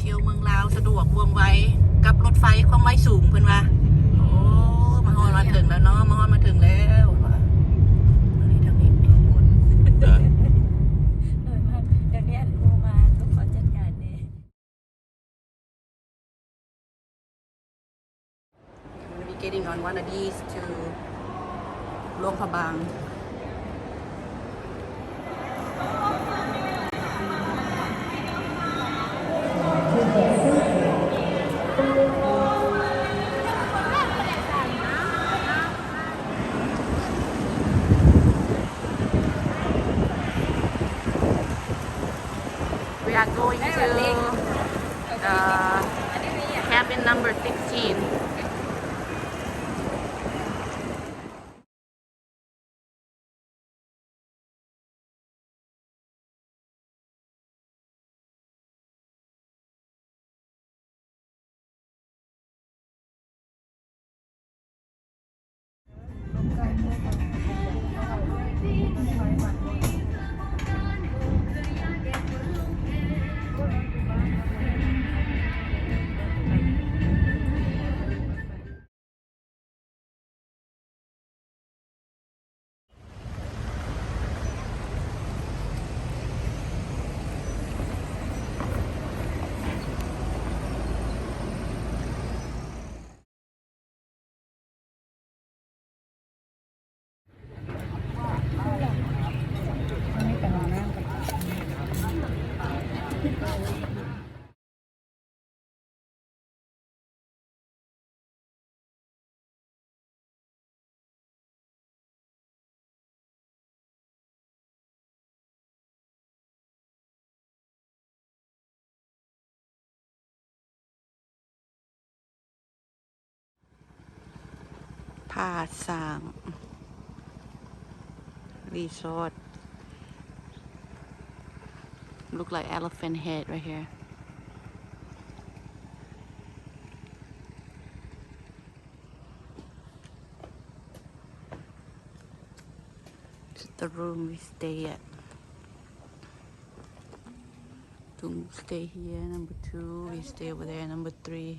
ທ່ຽວເມືອງລາວສະດວກວ່ອງໄວກັບລົດໄຟຄວາມໄວສູງ ເພິ່ນວ່າ. ໂອ້ ມາຮອດມາເຖິງແລ້ວເນາະ ມາຮອດມາເຖິງແລ້ວວ່າ. ອັນນີ້ທາງນີ້ ດຽວນີ້ອັນໂທມາ ຕ້ອງຂໍຈັດການແດ່. We're gonna be getting on one of these to ຫຼວງພະບາງ. We are going to, uh, cabin number sixteen. ຜາຊ້າງ Resort. Look like elephant head right here. This is the room we stay at. Don't stay here, number two. We stay over there, number three.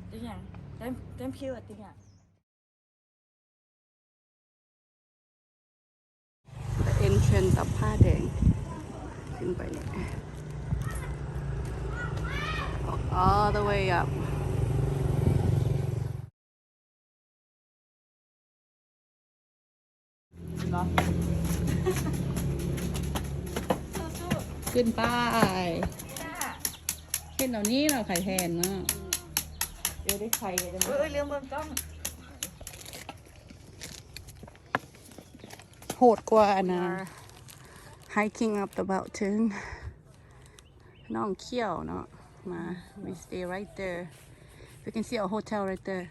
ເປັນຫຍັງ? ເຕັມ ເຕັມຄິວ ເປັນຫຍັງ? The entrance of ຜາແດງ ຂຶ້ນໄປນີ້ all the way up. ຂຶ້ນໄປ ເຫັນເຫຼົ່ານີ້ເນາະ ໄຂ່ແຜ່ນເນາະ ເອີ ໄດ້ໄຂ່ ເອີ ເອີ ລືມເບິ່ງກ້ອງ. ໂຫດກວ່າອັນນ່າ hiking up the mountain. ໜອງຂຽວເນາະ ມາ we stay right there. You can see our hotel right there.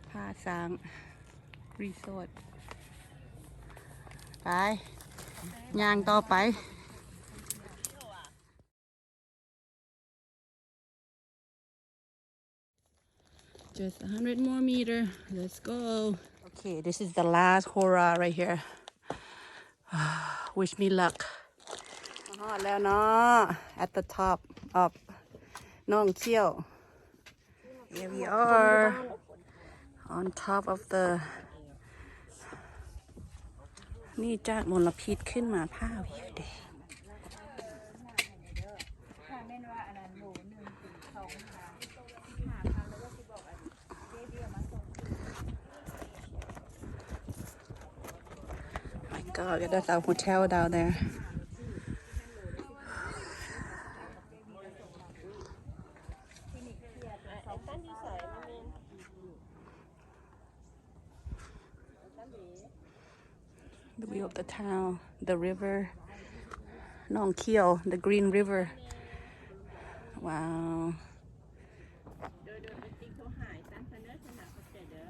ຜາຊ້າງ Resort. ໄປ ຍ່າງຕໍ່ໄປ. Just a hundred more meter. Let's go. Okay, this is the last hora right here. Wish me luck. ຮອດແລ້ວເນາະ at the top of ໜອງຂຽວ. Here we are on top of the ນີ້ຈາກມົນລະພິດຂຶ້ນມາ ພາວິວແດງ. My God, that's our hotel down there. The view of the town, the river, ໜອງຂຽວ the green river. Wow. ໂດຍ ໂດຍ ໄປຕິກໂທຫາ ຊັ້ນຊະເນີ ເດີ.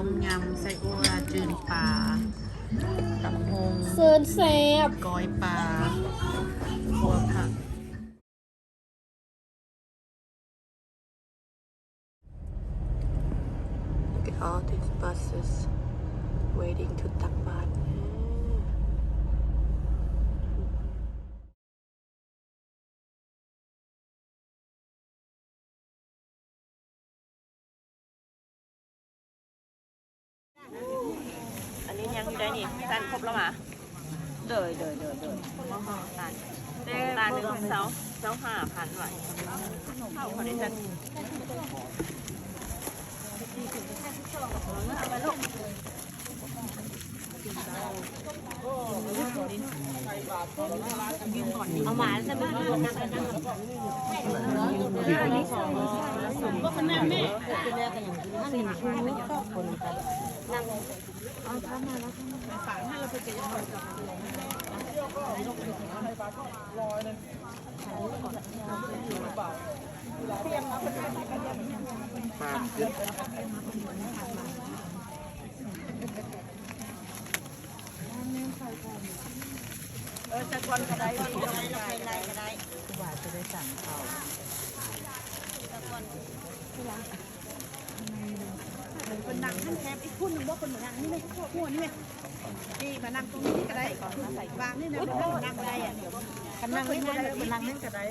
ຕົ້ມຍຳໄສ້ອົ່ວ ຈືນປາ ຕຳບັກຫຸ່ງ ເຊີນແຊບ ກ້ອຍປາ ຂົ້ວຜັກ. Look at all these buses waiting to ຕັກບາດ. ອັນນີ້ຍັງຢູ່ໄດ້ນີ້ ຊັ້ນຄົບແລ້ວຫວາ? ໂດຍ ໂດຍ ໂດຍ ໂດຍ ຕານ ຕານໜຶ່ງເຊົາ ເຊົາຫ້າພັນຫວາ? ເຂົ້າເຂົາໄດ້ຊັ້ນ. ເອີ ສະກ່ອນກໍໄດ້ ໄລ່ກໍໄດ້ ວ່າຈະໄດ້ສັ່ງເຂົ້າ. ເພິ່ນນັ່ງຫັ້ນແຄບ ອີກຜູ້ໜຶ່ງບໍ່ ເພິ່ນມານັ່ງນີ້ແມ່ ພວກຫົວນີ້ແມ່ ນີ້ມານັ່ງຕົງນີ້ກໍໄດ້ ວາງນີ້ນະ ເພິ່ນນັ່ງໄດ້ອະ ຄັນນັ່ງນີ້ບໍ່ໄດ້ ເພິ່ນນັ່ງນັ້ນກໍໄດ້.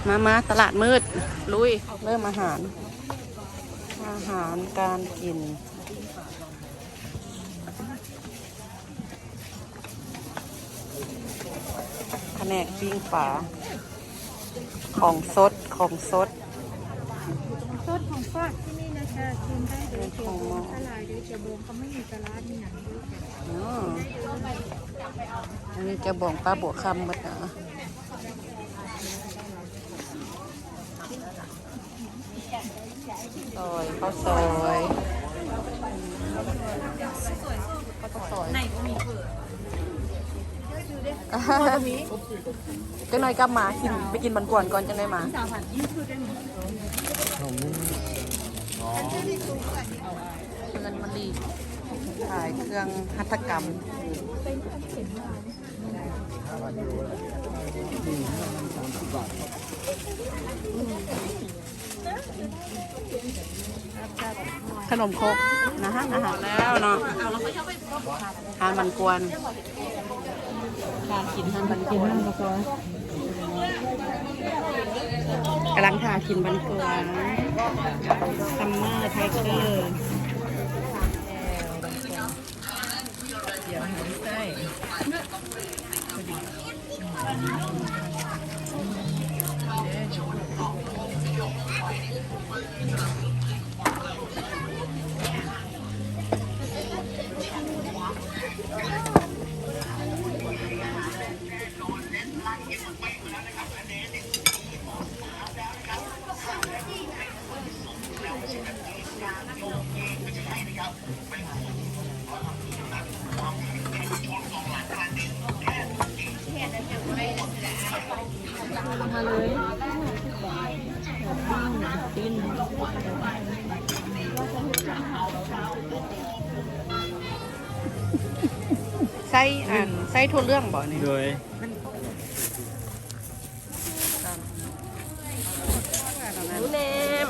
ມາ ມາ ຕະຫຼາດມືດ ລຸຍ ເລີ່ມອາຫານ ອາຫານການກິນ. ພະແນກປີ້ງປາ ຂອງສົດ ຂອງສົດ ຂອງສົດ ຂອງຝາກທີ່ນີ້ນະຄະ ກິນໄດ້ເລີຍ ແມ່ນຂອງ ເຈົ້າບອງ ສາຫຼ່າຍເດີ ເຈົ້າບອງກໍບໍ່ມີຕະຫຼາດມີຫຍັງເດີ. ອໍ ອັນນີ້ເຈົ້າບອງປາບົວຄຳໝົດນະ. ຊອຍ ເຂົ້າຊອຍ ເຂົ້າຊອຍ ໃນບໍ່ມີເຝີ ຈັກໜ້ອຍກັບມາ ກິນ ໄປກິນມັນກວນກ່ອນ ຈັ່ງໄດ້ມາ. ສາມພັນ ຢູທູບໄດ້ໝົດ. ເຮືອນມະລີ ຂາຍເຄື່ອງຫັດຖະກຳ. ຂະໜົມຄົກ ອາຫານ ອາຫານແລ້ວເນາະ ຮ້ານມັນກວນ ຖ້າກິນຮ້ານມັນກວນ ກຳລັງຖ້າກິນມັນກວນ Summer Tiger. ໃສ່ອັນ ໃສ່ຖົ່ວເຫຼືອງບໍ່ນີ້? ໂດຍ. ໝູແນມ.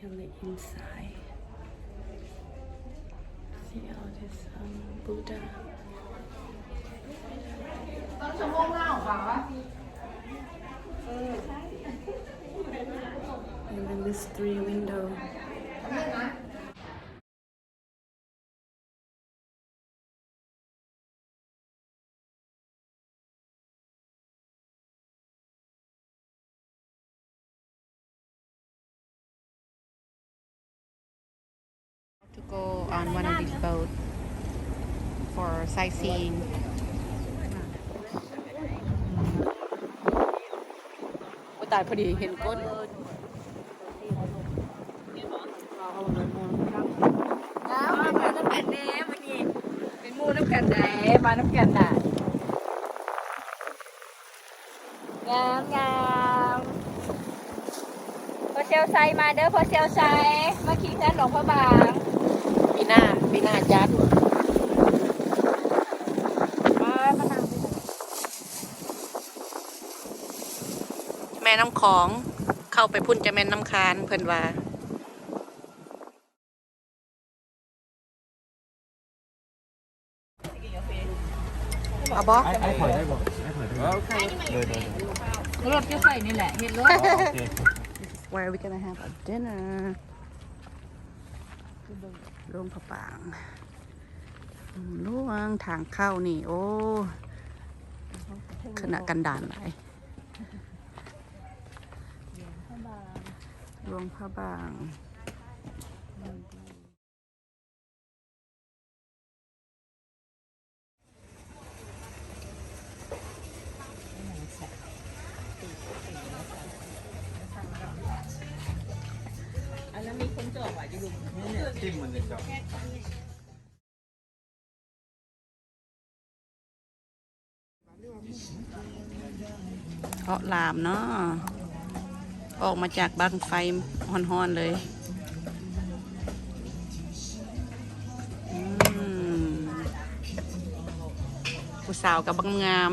On the inside. See all this, um, Buddha. And then this three window. To go on one of these boats for sightseeing. ໂອ້ຍ ຕາຍ ພໍດີເຫັນກົ້ນ. ອ້າວ ເປັນໝູ່ນຳກັນແດ່ ມື້ນີ້ເປັນໝູ່ນຳກັນໄດ໋ ມານຳກັນນະ ງາມໆ. ພໍ່ຊຽວໄຊ ມາເດີ ພໍ່ຊຽວໄຊ ມາຂີ່ເຮືອນຫຼວງພະບາງ. ປີໜ້າ ປີໜ້າຈັດ. ແມ່ນ້ຳຂອງ ເຂົ້າໄປພຸ້ນຈະແມ່ນນ້ຳຄານ ເພິ່ນວ່າ. ເອົາບໍ່? ອ້າຍ ອ້າຍຖອຍໄດ້ບໍ່? ອ້າຍຖອຍໄດ້ບໍ່? ໂດຍ ໂດຍ ໂດຍ. ລົດຈະໃສ່ນີ້ແຫຼະ ເຮັດລົດ. ໂອເຄ. Where are we gonna have our dinner? ຫຼວງພະບາງ ຫຼວງ ທາງເຂົ້ານີ້ ໂອ້ ຄະນະກັນດານຫຼາຍ. ຫຼວງພະບາງ. ອັນນັ້ນມີຄົນຈອດວ່າຢູ່ລຸ່ມນີ້ ເອາະຫຼາມເນາະ ອອກມາຈາກບັ້ງໄຟຮ້ອນໆເລີຍ. ອືມ ຜູ້ສາວກະບັກງາມ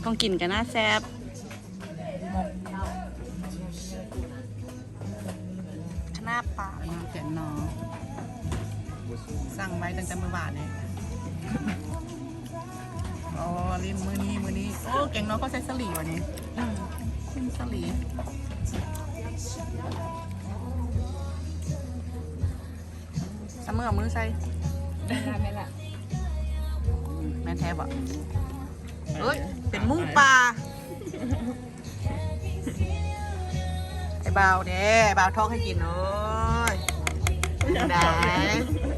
ຂອງກິນກະໜ້າແຊບ. ຄະນ້າປາ ແກງໜໍ່ ສັ່ງໄວ້ຕັ້ງແຕ່ມື້ວານນີ້. ອໍ ລິ້ນມື້ນີ້ ມື້ນີ້ ໂອ້ ແກງໜໍ່ເຂົາໃສ່ສາລີຫວານີ້? ອືມ ກິນສາລີ. ຊຳເມີເອົາມືໃສ່ ແມ່ນລະ ແມ່ນແທ້ບໍ່? ເອີຍ ເປັນໝູປ່າ. ໄອ້ບ່າວເດ້ ບ່າວທອກໃຫ້ກິນ. ໂອ້ ໄດ້